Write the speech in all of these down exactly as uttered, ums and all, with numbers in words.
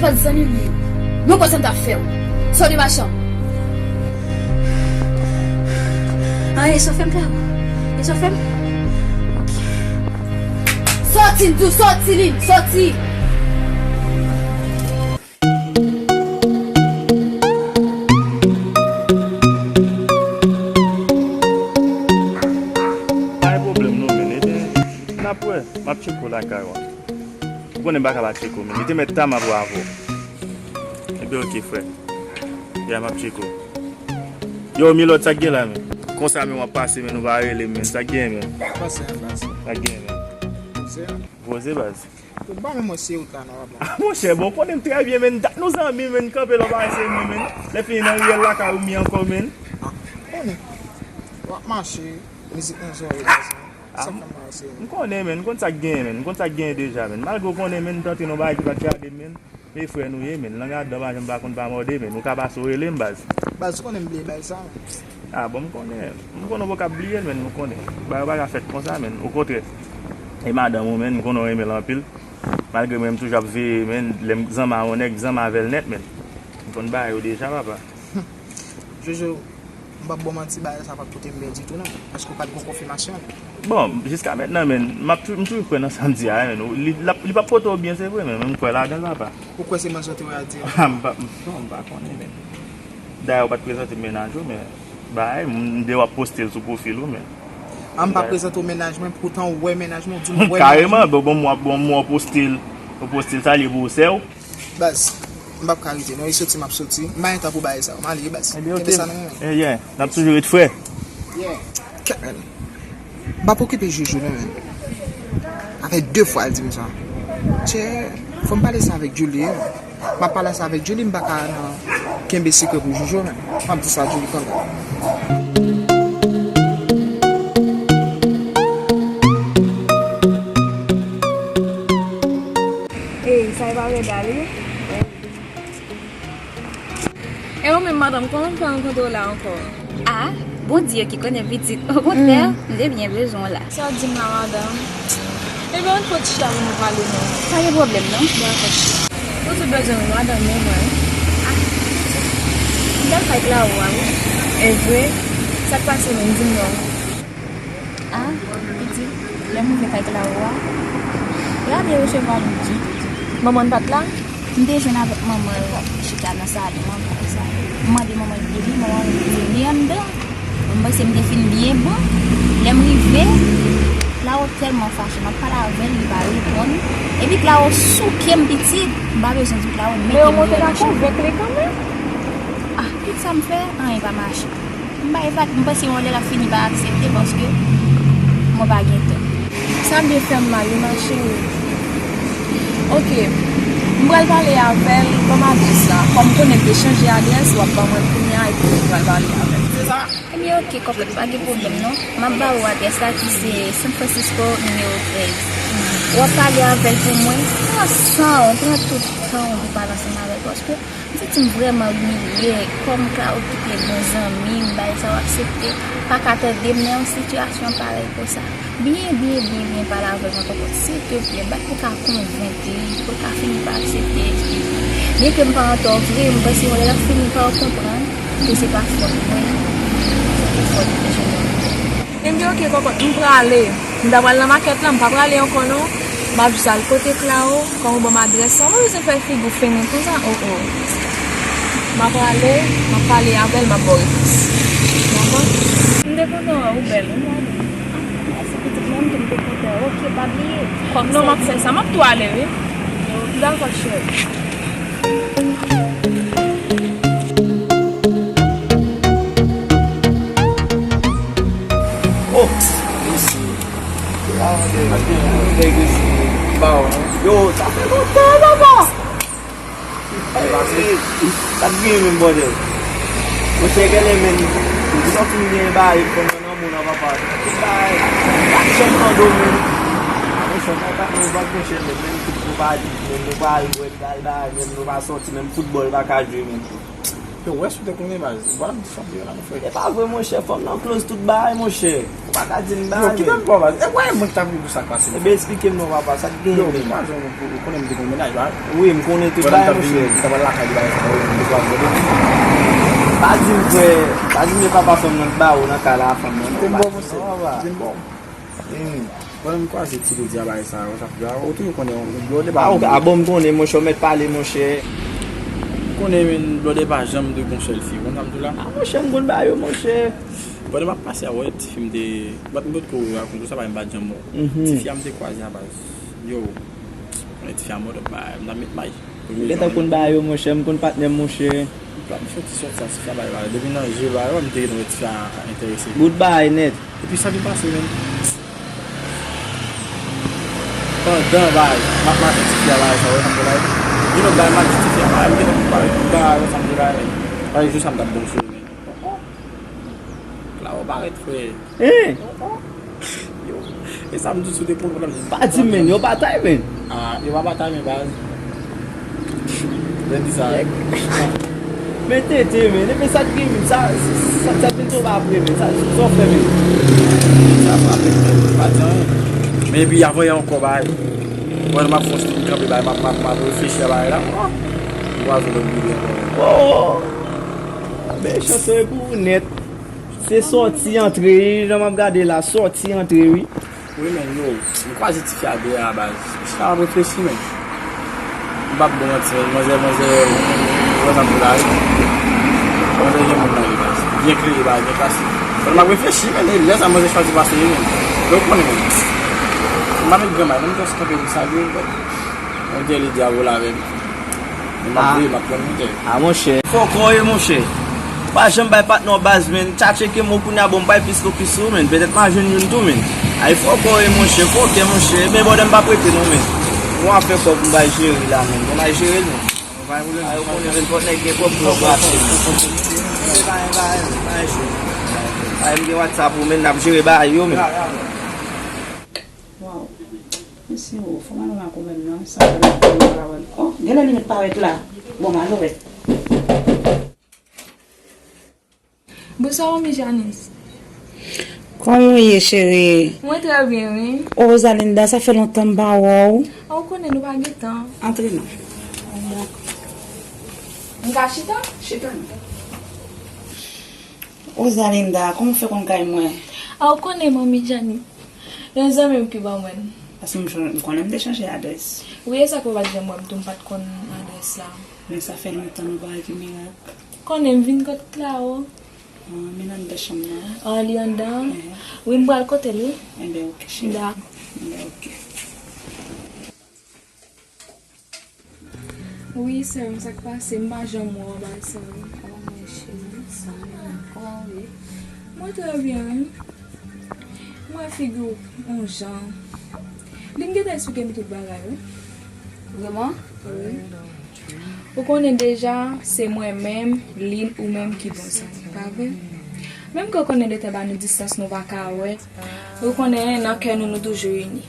Kot zanmi m ye? Non, konsa m t ap fè w. Sòti machann. An, e sofè m la. E sofè m. Sòti, m di w, sòti, Lin, sòti. Pa gen pwoblèm non, men, ebyen, n ap wè. M ap tcheke w lakay ou. Ou konnen m pa ka pa tcheke w, men. Li te mèt ta m ap wè avè w. Ebyen, oke, frè. Ya, m ap tcheke w. Yo, Milot, sa k gen la, men? Konsa, men, w ap pase, men, ou pa rele m, men. Sa k gen, men? Pase, pase. Sa k gen, men? Poze, a? Poze, baz. Ou pa menm wè se ou ta nòmalman. Ah, monchè, bon, ou konnen m trè byen, men. Dat nou zanmi, men. Kanpe lò, pa rese mwen, men. Lè fini nan riyèl lakay ou, mi ankò, men. Ah, konnen. W ap mache, mizik nan zòrèy, baz. Ah, sa m, fè m pa rese mwen. M konnen, men. M konn sa k genyen, men. M konn sa k genyen deja, men. Malgre ou konnen, men, m tante nan bagay ki pa t gade m, men. Men frè nou ye, men. Lang adan pa janm pa konn pa mòde, men. Ou ka pase w rele m, baz. Baz, ou konnen m bliye bagay sa, men. Ah, bon, m konnen. M konnen w poko bliye l, men, m konnen. Bagay yo pa ka fèt konsa, men. Okontrè. E madanm ou, men, m konnen w renmen l anpil. Malgre mwen, m toujou ap veye, men, lè m zanmi a yon nèg, zanmi avè l nèt, men. M konn bagay yo deja, papa. Jojo, m p ap ba w manti, bagay sa pa t pote m byen ditou, non. Paske w pa t gen konfimasyon. Bon, jiska mentnan, men, m ap tou, m toujou kwè nan sa m di a, men. Li, l ap, li p ap pote w byen, se vre, men, men m kwè ladan l, papa. Ou kwè se mensonn ou a di a? Ah, m pa, m, bon, m pa konnen, men. Dayè, ou pa t prezante m mennaj ou, men, bay, m, m te wè w ap poste l sou pwofil ou, men. Ah, m pa prezante w mennaj mwen, poutan ou wè mennaj mwen, ou di m wè mennaj mwen. Kareman, bon, bon, m wè, bon, m wè w poste l, ou poste l, sa li pou w sè w. Baz, m p ap ka rete, non, e soti m ap soti. M pa gen tan pou bagay sa yo, m ale, baz. Ebyen, kenbe oke. Sa nan men. Eh, yeah, n ap toujou ret frè. Yeah. Kèt, men. M p ap okipe Jojo non, men. Sa fè de fwa l di m sa. Tchè, fò m pale sa avèk Julie, men. M ap pale sa avèk Julie, m pa ka nan kenbe sekrè pou Jojo, men. M ap di sa Julie kanmenm. Ey, sa e pa Reda li? E ou menm, madanm, kòman m fè rankontre w la ankò? A, Bondye ki konnen pitit. Okontrè, m te byen bezwen w la. Sa w di m la, madanm? Ebyen, ann fon chita pou nou pale, non. Pa gen pwoblèm, non. Dakò, chita. Ou tou bezwen yon madanm, men mwen. A, m t al kay Claro a, wi. E vre? Sa k pase menm? Di m non. A, pitit, lè m rive kay Claro a, Reda resevwa m ditou. Manman l pa t la? M te jwenn avèk manman l chita nan salon an, konsa. M mande manman l ki li, manman l di li anndan. M panse m te fin byen bon. Lè m rive, Claro tèlman fache, m ap pale avè l, li pa reponn. Epi Claro souke m pitit. M pa bezwen di w, Claro mete m deyò nan chèn. Men w monte pa konvenk li kanmenm? A, tout sa m fè, anyen pa mache. M bay vag, m panse yon lè l ap fini pa aksepte paske mwen pa gen tan. Sa byen fè m mal, wi, ma chérie. Oke, m pral pale avè l, ban m adrès la. Kòm m konnen m te chanje adrès, w ap ban mwen l kounye a, epi m pral pale avè l. Se sa? Ebyen, oke, kòkòt, pa gen pwoblèm, non. M ap ba ou adrès la ki se San Francisco, nimewo trèz. W ap pale avè l pou mwen. Pran san w, pran tout tan w pou pale ansanm avè l, paske m santi m vrèman imilye, kòm Claro ki te bon zanmi m, bagay sa yo aksepte, pa ka tande m nan yon sitiyasyon parèy konsa. Byen, byen, byen, byen pale avè l ankò, silteplè, bat pou ka konvenk li, pou l ka fini pa aksepte, eksplize. Byen ke m pa antò vre, m panse yon lè l ap fini pa konprann ke se pa fòt mwen, se te fòt Junior. Ebyen, oke, kòkòt, m prale. M ta pral nan makèt la, m pa prale ankò non. M ap jis al kote Claro, kòm ou ban m adrès la. Ou pa bezwen fè figi w fennen konsa, oh, oh. M ap prale, m ap pale avè l, m ap ba w repons. Dakò? M te kontan wè w bèl, wi, gade. Ah, mèsi, pitit, mwen menm tou m te kontan. Oke, pa bliye. Kòm non, m ap fè sa, m ap tou ale, wi. Dakò, cheri. Oh! Mesye. Yo, sa fè lontan, papa! Sa k genyen menm, bòdèl? Monchè, genlè menm, ou santi m gen bagay pou mwen nan moun nan, papa. Tout bagay, pa t janm tande w menm. Monchè, ou pa, ou pa, monchè, menm, menm tout nou pa di, menm nou pa al bwè, nou pa al bagay, menm nou pa sòti, menm foutbòl pa ka jwe menm. Yo, wè si w te konnen baz. Ou pa di fanm yo la, mon frè. E pa vre, monchè, fanm nan close tout bagay, monchè. Ou pa ka di m bagay. Yo, kite m ba w baz. E wè mwen ki ta vle pou sa k pase. Ebe, eksplike m non, papa, sa k genyen menm? Yo, m pa janm ou konnen m te gen yon mennaj, baz. Wi, m konnen tout bagay, monchè. Ou ta pral lakay li, bagay sa, ou te swa vre. Pa di m, frè, pa di m se papa fanm nan k ba ou nan kay la, fanm nan. Kite m ba w, monchè. Kite m ba w. Hmm. Pandan m kwaze ti ledi a bagay sa yo, sa fè a, ou toujou konnen, yon blòdè pa. Ah, ok. Ah bon, m konnen, monchè, ou mèt pale, monchè. M konnen, men blòdè pa janm te gon sèl fi, ou konn sa m di w la? Ah, monchè, m konn ba yo, monchè. Pandan m ap pase a, wè, ti fi m te, bat m potko rakonte sa, bagay m pa t janm wè. Mhm. Ti fi a m te kwaze a baz. Yo, men ti fi a mòd, bagay, m t ap met may. M gentan konn bagay yo, monchè, m konn patnè m, monchè. M pa, m soti sòti sa, ti fi a bay bagay. Depi nan je bagay, m te gentan wè ti fi a enterese. Bout bagay nèt. Epi sa vin pase, menm. Pandan bagay, m ap mache ti fi a bagay sa, wè sa m te bay. Yon lòt bagay, m ap di ti fi a bagay, m gentan konn bagay, bout bagay, wè sa m te bay, menm. Bagay jou sa m t ap bon sou li, menm. Klaro parèt, frè. Hein? Yo. E sa m di sou te pran, m di. Pa di m, men, yo batay, men. Ah, yo pa batay, men baz. Lè di sa. Men tete, men, epi sa ki, sa, sa, sa te tou pa vre, men, sa, sa w fè, men. Sa pa fè, men, pa di anyen. Men epi avan yè ankò, bay. Mwen, m ap fòs pou m kanpe, bay, m ap, m ap, m ap reflechi a bagay la. Ah. M kwaze lòt bile ankò. Oh! Mechan se pou ou nèt. Se sòti antre, jan m ap gade la, sòti antre, wi. Wi, men, yo, m kwaze ti fi a deyò a baz. Ti fi a ap reflechi, men. M p ap bon manti, men, manzè, manzè, wè sa m di la, wi. Manzè gen moun nan li, baz. Byen klere, baz, byen klase. Pandan m ap reflechi, men, lè sa manzè chwazi pase, men. Yo konnen, men. M pa met granmay, non, m jis kanpe m salye, men. Yon dèyè li di a vole avè m. M ap veye, m ap pran montè. Ah, monchè. Fò kò w ye, monchè. Pa janm bay patnè w baz, men. Tchatche ke m kounye a, bon, m bay plis lo plis ou, men. Petèt m a jwenn youn tou, men. Ay, fò kò w ye, monchè. Fò kè, monchè. Men bòdè m p ap rete, non, men. Bon, afè kòb m bay jere la, men. Bon, bay jere, non. Ay, ou konnen, men, fò nèg gen kòb pou yo brache, men. Ay, m gen WhatsApp ou, men, n ap jere bagay yo, men. Waw. Mesye o, fò m al wè ak ou menm non, sa fè lontan m pa wè l. Oh, genlè li met parèt la. Bon, m al wè. Bonswa, manmi Janice. Kòman w ye, cheri? Mwen trè byen, wi. Oh, Rosalinda, sa fè lontan m pa wè w. Ah, ou konnen nou pa gen tan. Antre non. Bon, dakò. M ka chita? Chita non. Rosalinda, kòman w fè konn kay mwen? Ah, ou konnen, manmi Janice. Yon zanmi m ki ban mwen l. Paske m, m konnen m te chanje adrès. Wi, e sa k ou pa t janm wè m tou, m pa t konn adrès la. Men sa fè lontan nou pa wè, ki mirak. Konnen m vin kot Claro. Ah, men anndan chanm nan. Ah, li anndan? Ehe. Wi, m pral kote l, wi. Enben, oke, cheri. Da. Enben, oke. Wi, sè m, sa k pase? M pa janm wè w, bay sè m. Kòman w ye, cheri? Sa va, kòman w ye? Mwen trè byen, wi. Mwen figi w yon jan. Lin gentan eksplike m tout bagay, wi. Vrèman? Wi. Ou konnen deja, se mwen menm, Lin, ou menm ki bon zanmi, pa vre? Menm ke w konnen de tan ba nou distans, nou pa ka wè. Ou konnen, nan kè nou, nou toujou ini.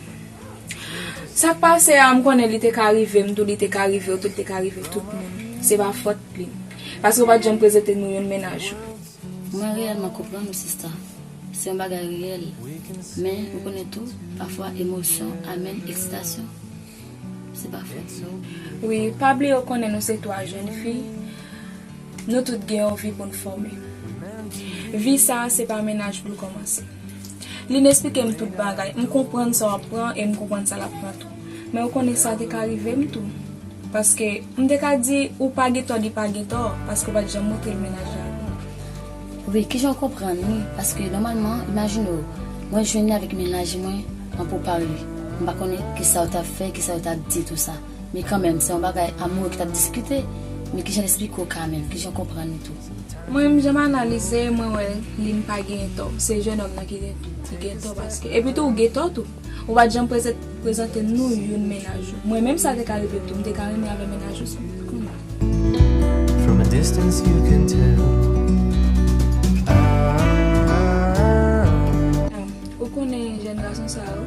Sa k pase a, m konnen li te ka rive m tou, li te ka rive w tou, li te ka rive tout moun. Se pa fòt li. Paske w pa t janm prezante nou youn mennaj ou. Mwen reyèlman konprann ou, sista. Se yon bagay reyèl. Men, ou konnen tou, pafwa emosyon amèn eksitasyon. Se pa fòt nou. Wi, pa bliye w konnen nou se twa jèn fi. Nou tout gen yon vi pou n fòme. Vi sa a se pa mennaj pou l kòmanse. Lin eksplike m tout bagay. M konprann sa w ap pran e m konprann sa l ap pran tou. Men ou konnen sa te ka rive m tou. Paske m te ka di ou pa gen tò, li pa gen tò, paske w pa t janm montre l mennaj la. Wi, kijan w konprann, wi? Paske nòmalman, imajine w, mwen jwenn li avèk mennaj mwen, mwen pou pale. M pa konnen kisa yo t ap fè, kisa yo t ap di, tou sa. Men kanmenm, se yon bagay amoure ki t ap diskite. Men kijan l eksplike w kanmenm? Kijan w konprann li tou? Mwen menm, jan m analize, mwen wè Lin pa genyen tò. Se jennonm nan ki gen, ki gen tò paske. Epi tou, ou gen tò tou. Ou pa t janm prezan-, prezante nou youn mennaj ou. Mwen menm, sa te ka rive m tou. M te ka renmen avè mennaj ou sou kounye a. From a distance you can tell. Ah. Ou konnen jèn gason sa yo,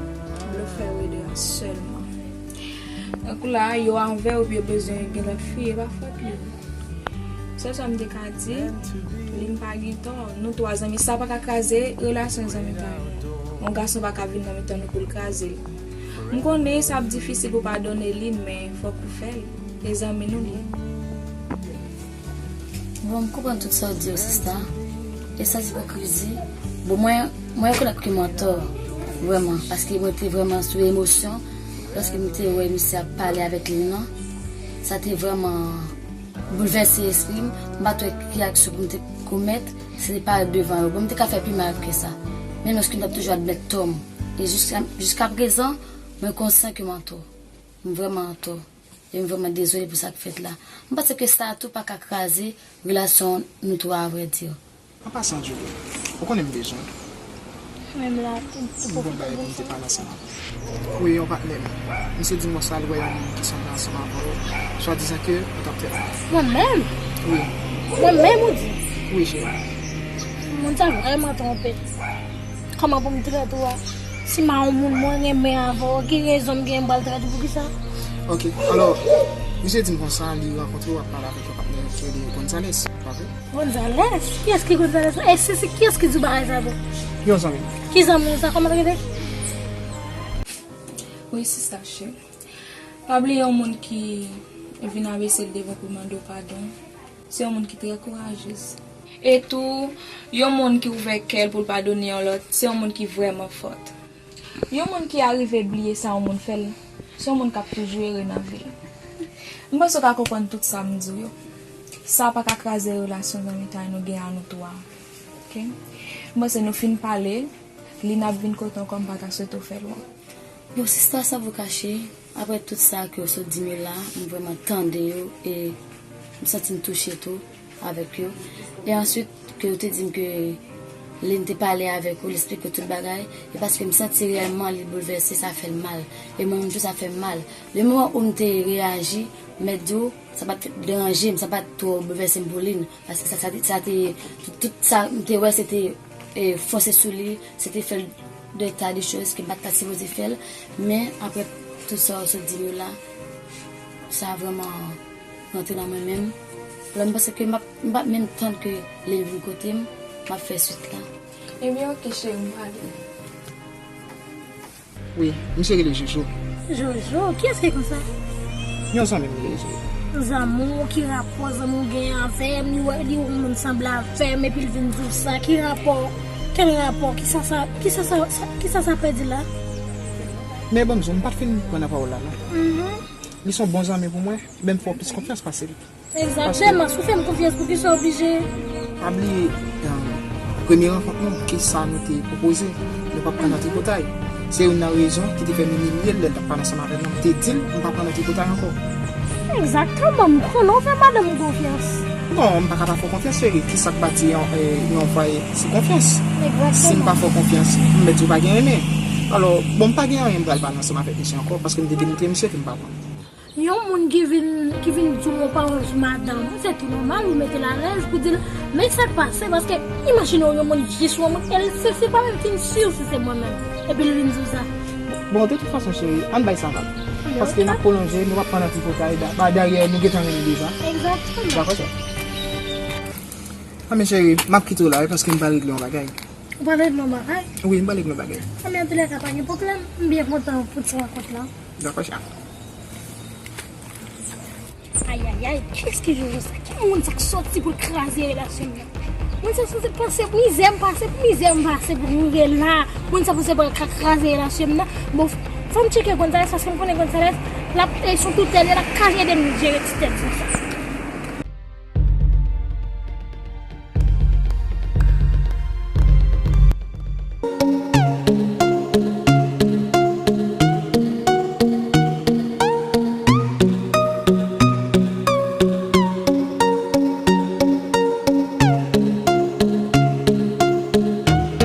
blofè yo rele a sèlman. Donk la, yo avè w, epi yo bezwen gen lòt fi, e pa fòt li. Sèl sa m te ka di, Lin pa gen tò. Nou twa zanmi, sa pa ka kraze relasyon zanmitay nou. Yon gason pa ka vin nan mitan nou pou l kraze l. M konnen sa ap difisil pou padone Lin, men fòk ou fè l. E zanmi nou li ye. Bon, m konprann tout sa w di yo, sista. E sans ipokrizi, bon, mwen, mwen rekonèt ke m antò, vrèman, paske mwen te vrèman sou emosyon lòske m te wè misye ap pale avèk Lin nan. Sa te vrèman boulvèse espri m. M pa t wè ki aksyon pou m te komèt si se te pa devan yo. Bon, m te ka fè pi mal ke sa. Men lòske m t ap toujou admèt tò m. E jiska, jiska prezan, mwen konsyan ke m antò. M vrèman antò. E m vrèman dezole pou sa k fèt la. M panse ke sa tou pa ka kraze relasyon nou twa, avrèdi. An pasan, Julie, ou konnen m bezwen w. Menm la tou, m tou M gon bagay pou m te pale ansanm avè w. Wi, yon patnè m. Misye di m konsa l wè yon moun ki sanble ansanm avè w, swadizan ke ou t ap fè l. Mwen menm? Wi. Mwen menm ou di? Wi, cheri. Moun sa vrèman twonpe. Kòman pou m trete w a? Si m a yon moun mwen renmen avè w, ki rezon m gen m pral trete w poukisa? Ok, alò, misye di m konsa li rankontre w ap pale avèk yon patnè ki rele Gonzales, pa vre? Gonzales? Kiyès ki Gonzales? E si, si, kiyès ki di w bagay sa tou? Yon zanmi m. Ki zanmi w sa? Kòman l rele? Wi, sista cheri. Pa bliye yon moun ki vin abese l devan pou mande w padon. Se yon moun ki trè kourajez. E tou, yon moun ki ouvè kè l pou l padone yon lòt, se yon moun ki vrèman fòt. Yon moun ki arive bliye sa yon moun fè l, se yon moun k ap toujou ere nan vi l. M panse w ka konprann tout sa m di w yo. Sa pa ka kraze relasyon zanmitay nou gen a nou twa. Ok? M panse nou fin pale, Lin ap vin kote w ankò, m pa ta swete w fè lwen. Bon, sista, san vou kache, apre tout sa ke w sot di m yo la, m vrèman tande yo e m santi m touche tou avèk yo. E answit, ke w te di m ke Lin te pale avèk ou, l esplike w tout bagay, e paske m santi reyèlman li boulvèse, sa fè l mal. E mwen menm tou, sa fè m mal. Le moman ou m te reyaji, m mèt di w, sa pa t deranje m, sa pa t twò boulvèse m pou Lin. Paske sa, sa, sa te, tout, tout sa m te wè, se te e, fòse sou li, se te fè l de ta de choz ke m pa t ta sipoze fè l. Men, apre tout sa w sot di m yo la, sa vrèman rantre nan mwen menm. Alò, m panse ke m ap, m p ap menm tann ke Lin vin kote m, m ap fè swit la. Ebyen, ok, cheri, m prale. Wi, misye rele Jojo. Jojo? Kiyès ki konsa? Yon zanmi m rele Jojo. Zanmi w, ki rapò zanmi w gen avè m? Li wè, li wè yon moun sanble avè m, epi l vin di w sa. Ki rapò? Kèl rapò? Kisa sa, kisa sa, sa, kisa sa vle di la? Men bon, m pa t fin pran nan pawòl la, non. Mhm. Li se yon bon zanmi pou mwen, men m fè w plis konfyans pase l. Egzakteman, si w fè m konfyans, poukisa w oblije? Pa bliye, um, premye rankont nou, ki sa nou te pwopoze, nou p ap pran nan tripotay. Se youn nan rezon ki te fè m imilye l lè l t ap pale ansanm avè m nan. M te di l, m p ap pran nan tripotay ankò. Egzakteman, m konnen w fè madanm ou konfyans. Non, m pa ka pa fè w konfyans, cheri. Ki sa k bati yon, eh, yon fwaye? Se konfyans. Si m pa fè w konfyans, m mèt di w pa gen renmen. Alò, bon, m pa gen anyen m pral pale ansanm avèk misye ankò, paske m te demontre misye ke m pa pran. Yon moun ki vin, ki vin di w yon pawòl sou madanm ou, se tou nòmal ou mete l alèz pou di l, men sa k pase, paske imajine w yon moun jis wè mwen, e l se, se pa menm fin si si se mwen menm, epi l vin di w sa. Bon, de tout fason, cheri, ann bay sa vag. Paske n ap pwolonje, nou p ap pran nan tripotay, da, ba, dayè, nou gentan renmen deja. Egzakteman. Dakò, chè? A, men cheri, m ap kite w la, wi, paske m pral regle yon bagay. Ou pral regle yon bagay? Wi, m pral regle yon bagay. A, men antoulèka, pa gen pwoblèm. M byen kontan pou ti rankont lan. Dakò, chè. Ayayay, kiyès ki Jojo sa? Ki moun sa k sòti pou l kraze relasyon m nan? Moun sa sanse panse pou mizè m pase, pou mizè m pase pou m rive la. Moun sa panse pral ka kraze relasyon m nan. Bon, fò m tcheke Gonzales, paske m konnen Gonzales, l ap, e, sou tout tèl, l ap ka ede m jere ti tèt sa.